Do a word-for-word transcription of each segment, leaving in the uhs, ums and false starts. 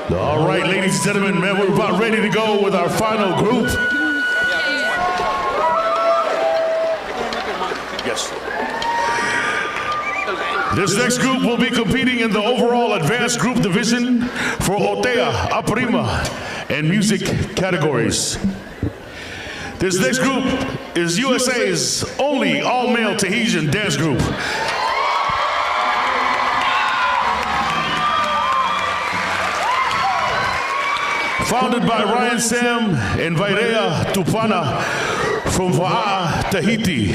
All right, ladies and gentlemen, man, we're about ready to go with our final group. Yes. This next group will be competing in the overall advanced group division for ʻōtea, ʻaparima, and music categories. This next group is U S A's only all-male Tahitian dance group. Founded by Ryan Sam and Vairea Tupana from Vaʻaʻa, Tahiti.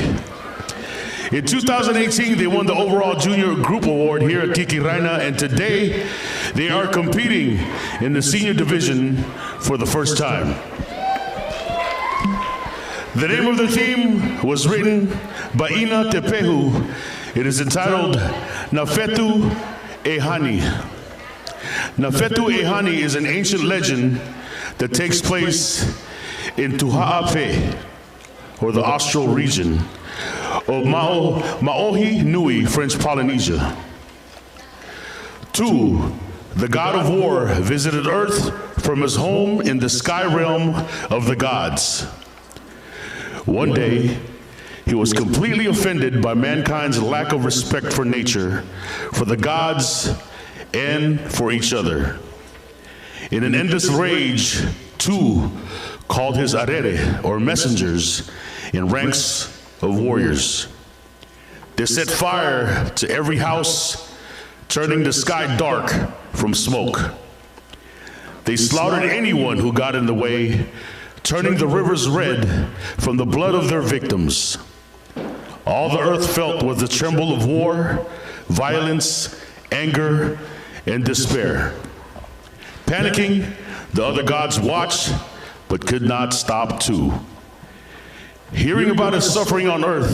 In two thousand eighteen, they won the overall junior group award here at Kikiraina, and today they are competing in the senior division for the first time. The name of the theme was written by Ina Tepehu. It is entitled Nā Fetu e Hani. Nā Fetu e Hani is an ancient legend that takes place in Tuhaʻa Pē, or the Austral region, of Mao-, Maʻohi Nui, French Polynesia. Tū, the god of war, visited Earth from his home in the sky realm of the gods. One day, he was completely offended by mankind's lack of respect for nature, for the gods, and for each other. In an endless rage, Tū called his arere, or messengers, in ranks of warriors. They set fire to every house, turning the sky dark from smoke. They slaughtered anyone who got in the way, turning the rivers red from the blood of their victims. All the earth felt was the tremble of war, violence, anger, and despair. Panicking, the other gods watched, but could not stop Tū. Hearing about his suffering on earth,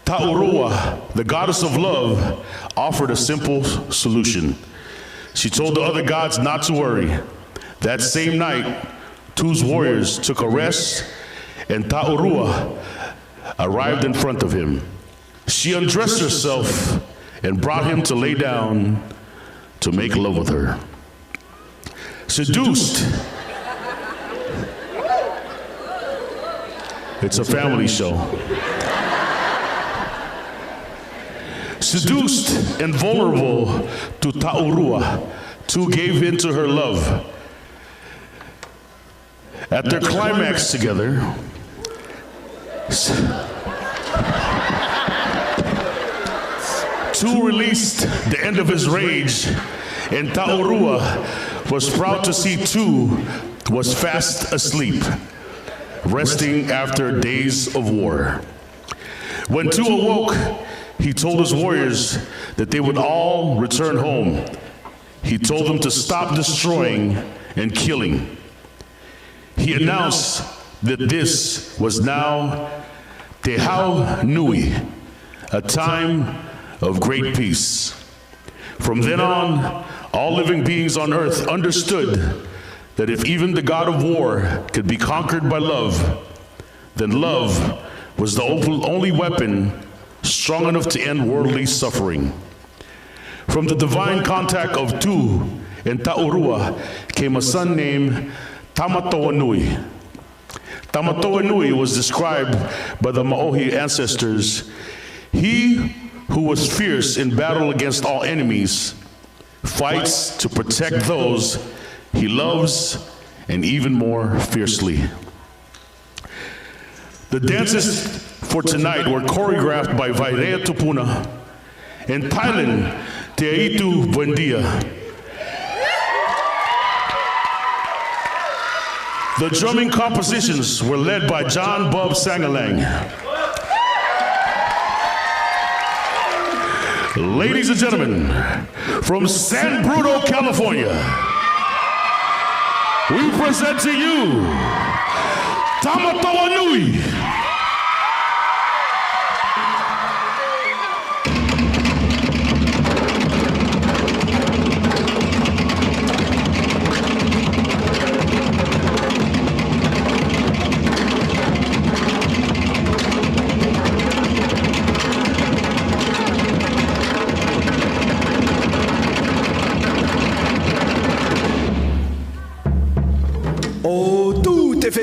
Taʻurua, the goddess of love, offered a simple solution. She told the other gods not to worry. That same night, Tū's warriors took a rest, and Taʻurua arrived in front of him. She undressed herself and brought him to lay down to make love with her. Seduced. It's a family show. Seduced and vulnerable to Taʻurua, Tū gave in to her love. At their climax together, Tū released the end of his rage, and Taʻurua was proud to see Tū was fast asleep, resting after days of war. When Tū awoke, he told his warriors that they would all return home. He told them to stop destroying and killing. He announced that this was now Te Hau Nui, a time of great peace. From then on, all living beings on earth understood that if even the god of war could be conquered by love, then love was the op-, only weapon strong enough to end worldly suffering. From the divine contact of Tū and Taʻurua came a son named Tamatoa Nui. Tamatoa Nui was described by the Maʻohi ancestors. He who was fierce in battle against all enemies fights to protect those he loves and even more fiercely. The dances for tonight were choreographed by Vairea Tupuna and Thailand Te Aitu Buendia. The drumming compositions were led by John Bob Sangalang. Ladies and gentlemen, from San Bruno, California, we present to you Tamatoa Nui.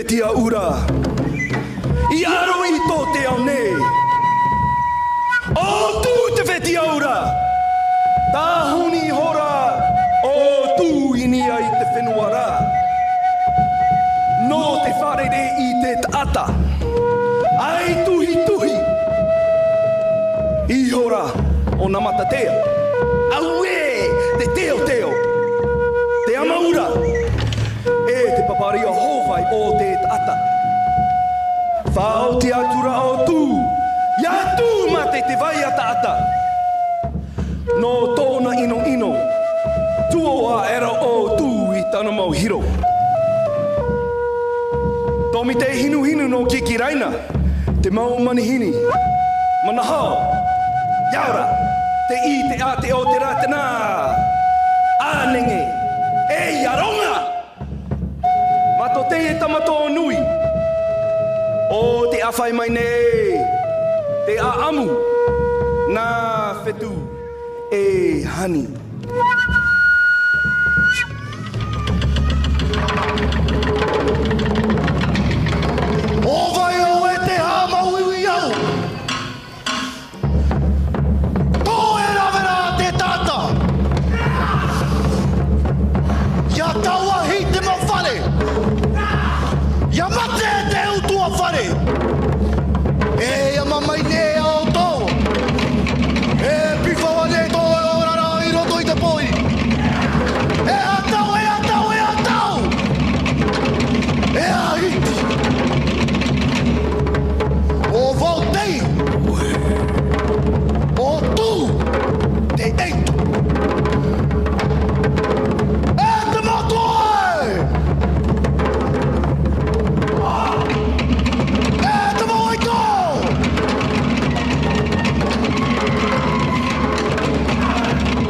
Fetiaʻu ra, i aro i tō te ao nei. ʻO Tū te fetiaʻu ra, tāhuni ihora ʻo Tū i niʻa i te fenua ra. Nō te fārerei i te taʻata, ʻaita i tuhituhi ihora ʻo Nā Matatea. Auē, te teoteo, te ʻamauraʻa, e te paparia hōvai o te taʻata. Faʻaoti atu ra ʻo Tū, ʻia tū mā te vai a taʻata. Nō tōna ʻinoʻino, tuō aʻera ʻo Tū i tāna mau hiro. Tōmite hinuhinu nō Kikiraina, te mau manihini, manahao, ʻia ora, te ʻī, te ʻāteʻo, te rātana, ʻanenge, e ʻia roʻa! Mā tō teie tama tō nui, ʻo te ʻāfai mai nei, te ʻāʻamu, nā Fetu e Hani. ʻO vai au e te haʻamāuiui au? Tō e rave ra te taʻata. ʻIa tauahi te mau fare. ʻIa mate te ʻutuāfare. E ʻia mamae nei ʻoutou. E pīhaʻi nei tō e oraraʻa i roto i te poi. E ʻatau, e ʻatau, e ʻatau. E ʻaiti. ʻO vau tei. ʻO Tū te ʻeito. E te mau toa e! E te mau ʻeito!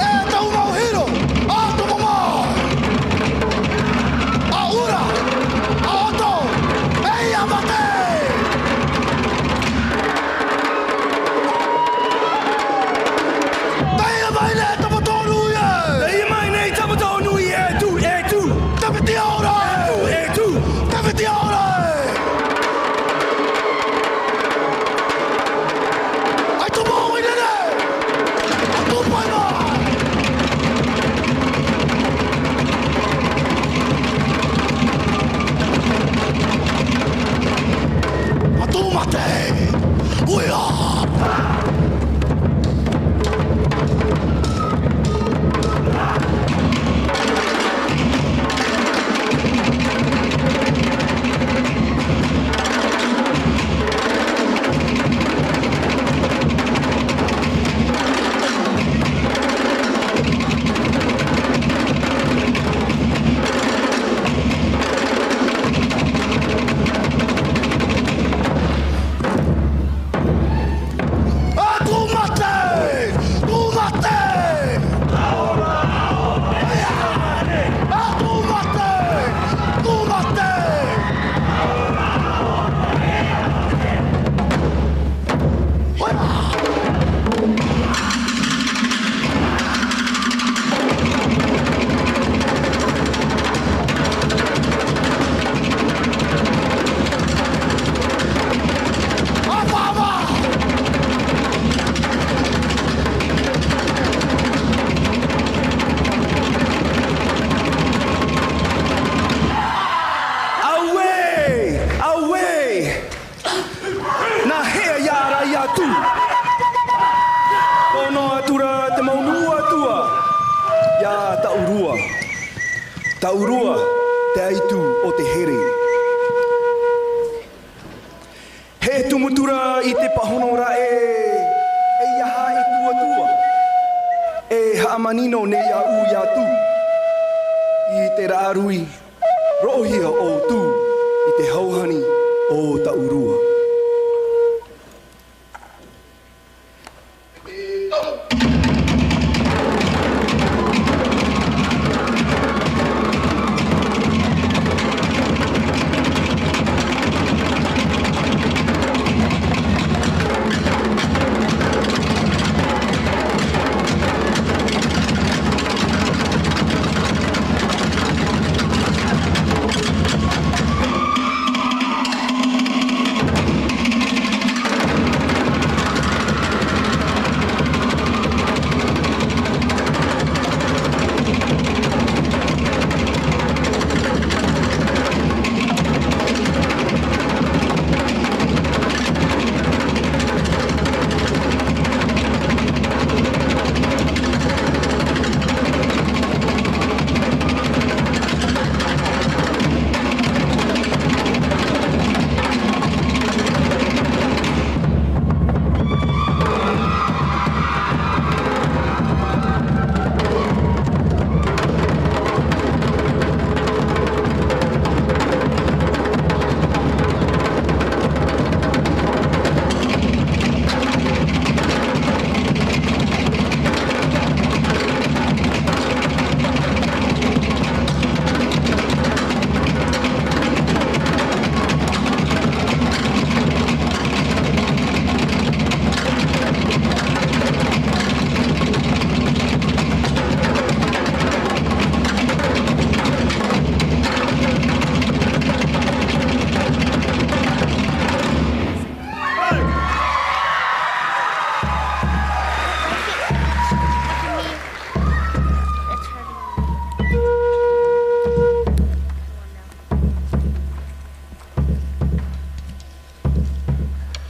E tau mau hiro! ʻA tomo mai! ʻA ora! ʻA ʻoto! E ʻia mate! Teie mai nei tama tō nui e! Teie mai nei tama tō nui e Tū, e Tū! Te fetiaʻu ra e! E Tū, e Tū! Te fetiaʻu ra e! ʻAita mau i rere! ʻA tū mai mai! ʻA tū mate! Uia! ʻA tū mate! Tū mate! ʻA tū mate! Tū mate! Auē! Auē! Nā hea ia ara ia Tū. Pono atu ra te mau nuʻu atoʻa ia Taʻurua. Taʻurua, te aitu o te here. He tumu atu ra i te pāhono ra e, e ia haʻetuatua. E haʻamanino nei aʻu ia Tū. I te raruraʻa, roʻohia ʻo Tū i te hauhani o Taʻurua.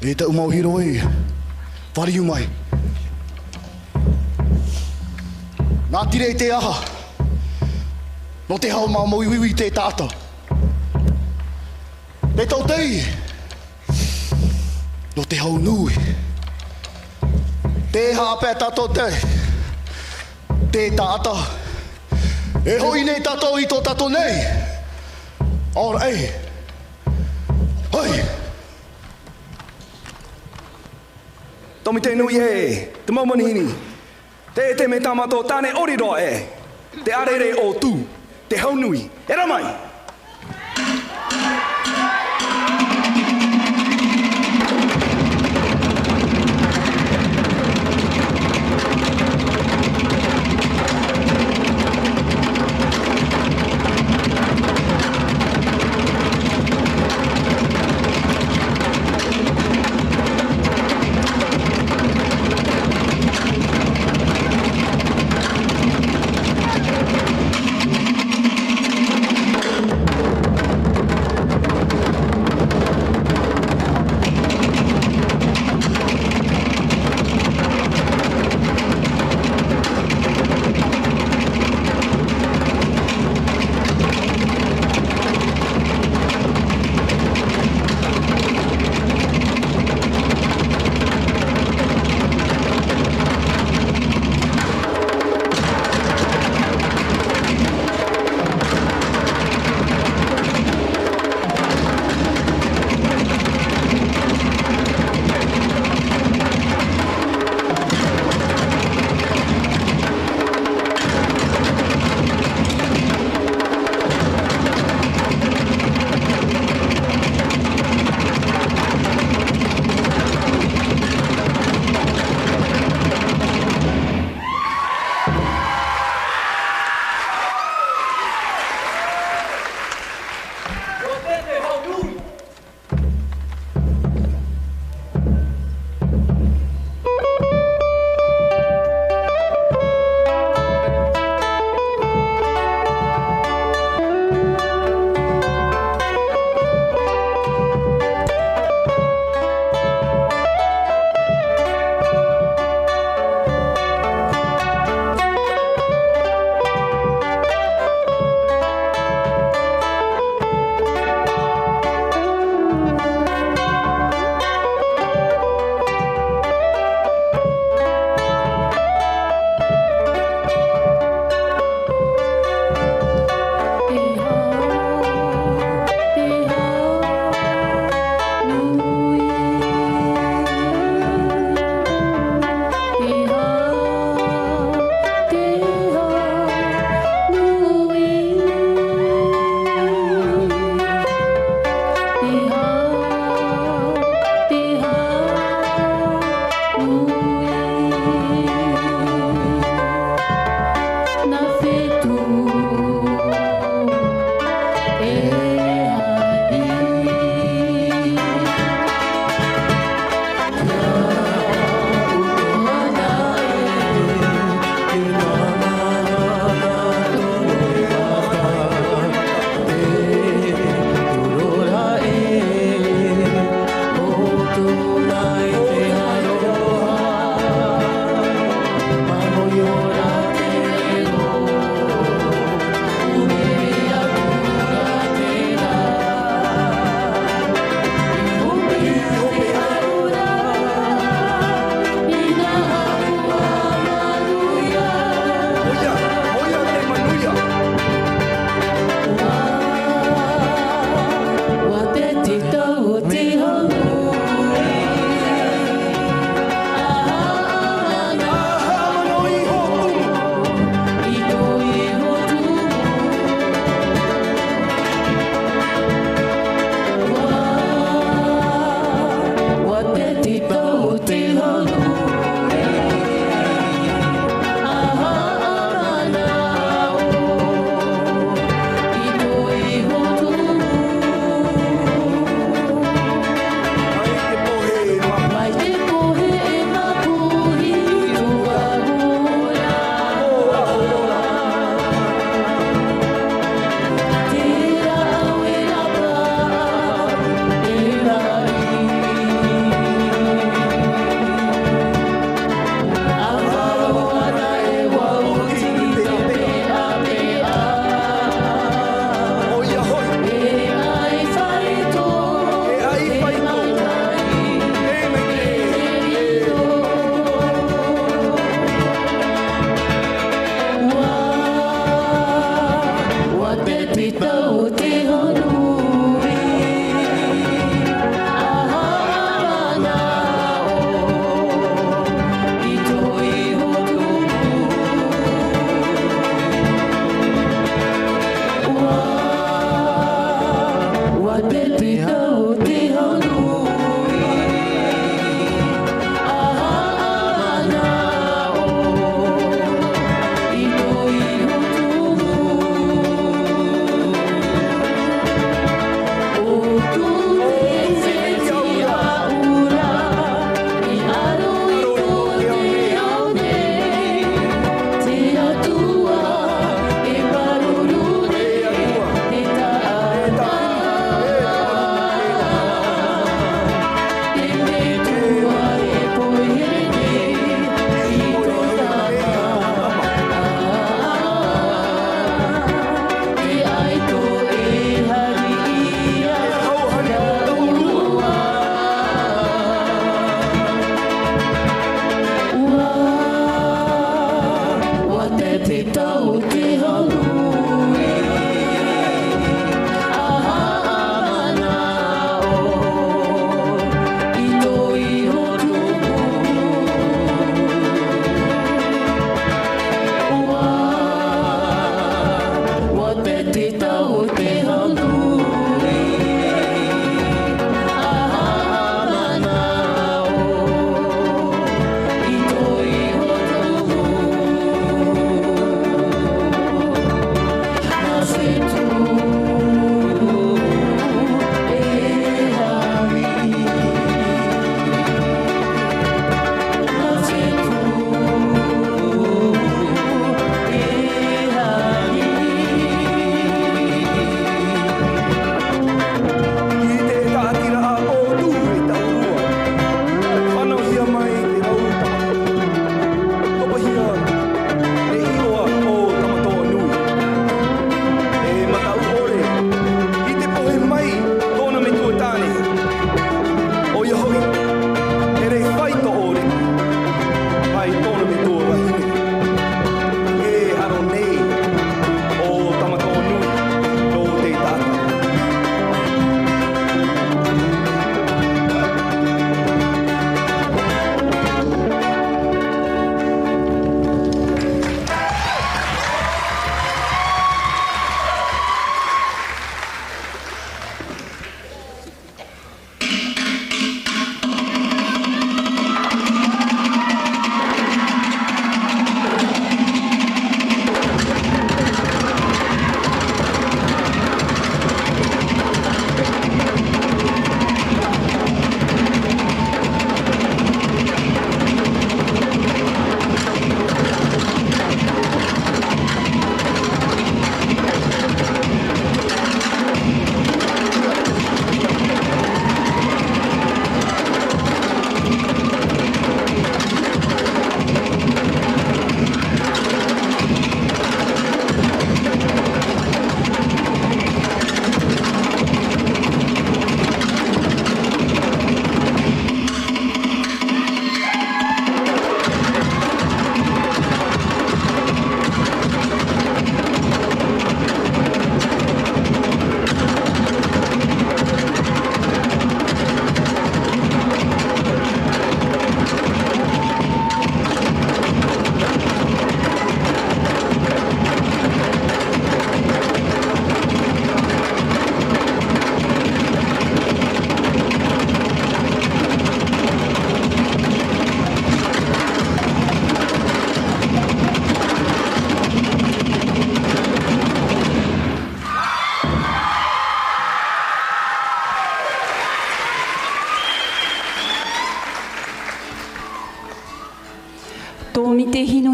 E taʻu mau hiero ē, fāriu mai. Nā tira i te aha, nō te hau māmau i uiui te taʻata. Te tautei, nō te hau nui. Te haʻapae tātou te, te taʻata. E hoʻi nei tātou i tō tātou nei. Ora e. Hoi. Tōmite nui e, te mau manihini. Te, te mea tā mātou tāne ʻori roa e. Te ʻāreʻere o Tū, te hau nui. E rā mai.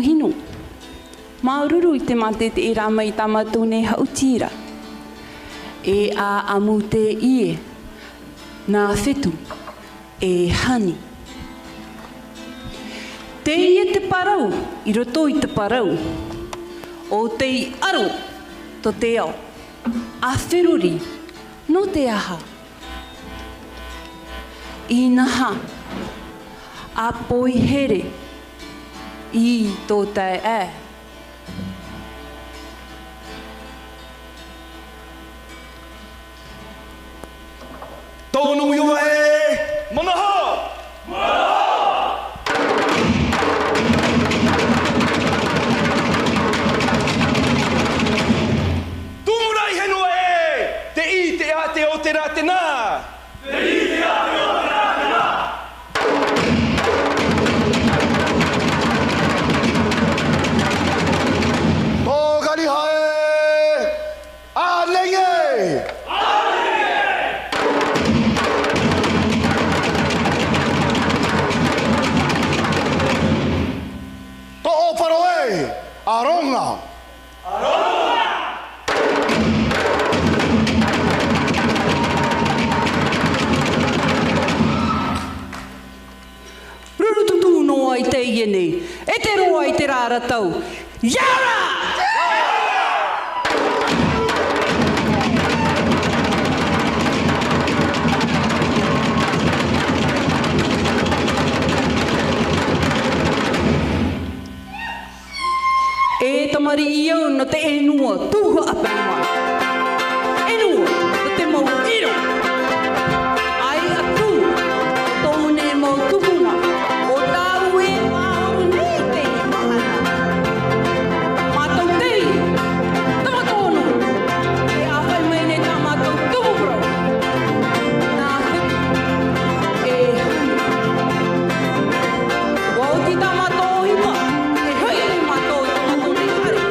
Hino. Māuruuru i te mātete e rā mai tā mātou nei haʻuti ra. E ʻa ʻamu te ie, nā Whetu, e Hani. Teie te parau, i roto i te parau, ʻo tei aro tō te ao, a feruri, nō te aha? Inaha, a poihere, i tō taeaʻe. Tō nui ʻoa e, manaha! Manaha! Tumu rā i henoa e, te i te a te o te rā te nā. Tō Kariha e, ʻānenge! Tō Paro e, ʻaronga! Ruru tutū noa i teie nei, e te roa i te rā ra tau. ʻIa ora! E tamariʻi au nō te ʻenua, tuhaʻa pae mā. ʻEnua, nō te mau ʻiro. ʻAi atu, tōʻu nei mau tupuna, ʻo tāʻu e faʻaora nei i teie mahana. Mātou teie, tama tonu, e ʻāfaʻi mai nei tā mātou tumu parau. Nā Whetu, e Hani. ʻUa oti tā mātou ʻohipa, e hoʻi nei mātou i tō mātou nei fare.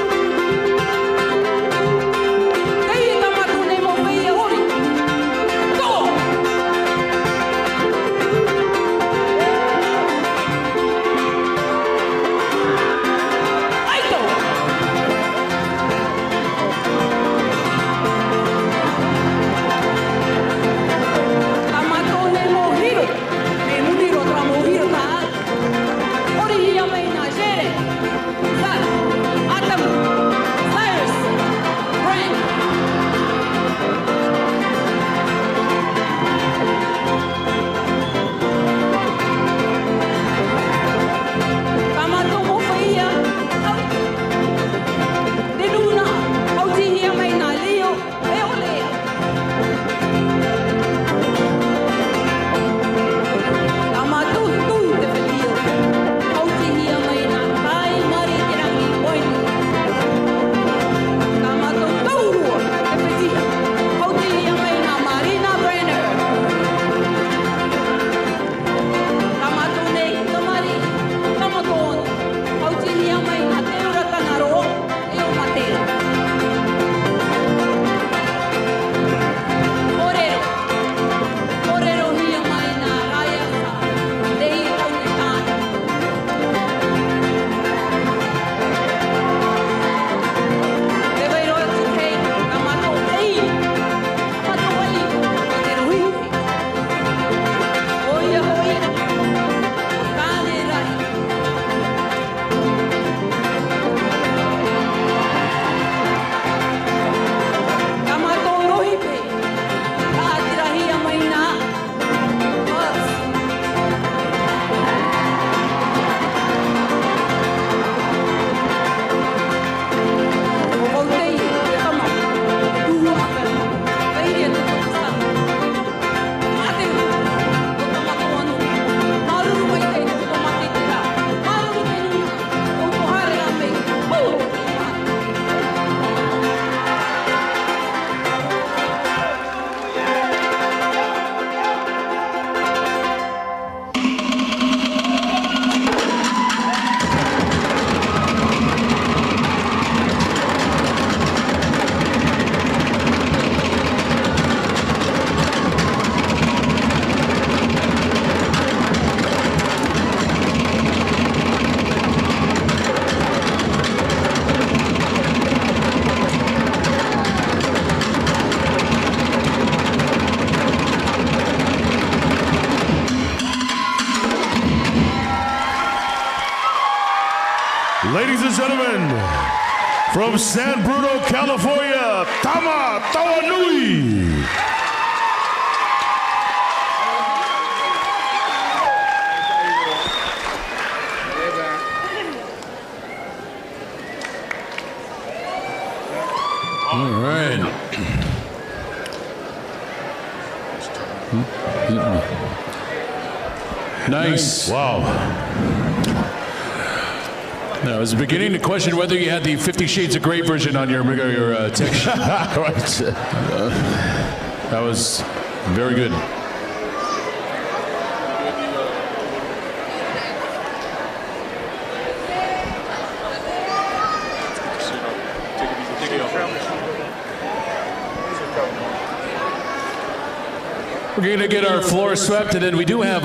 Gentlemen, from San Bruno, California, Tama Tawanui. All right. Nice. Wow. Now, I was beginning to question whether you had the Fifty Shades of Grey version on your, your, uh, text sheet. Right. That was very good. We're gonna get our floor swept, and then we do have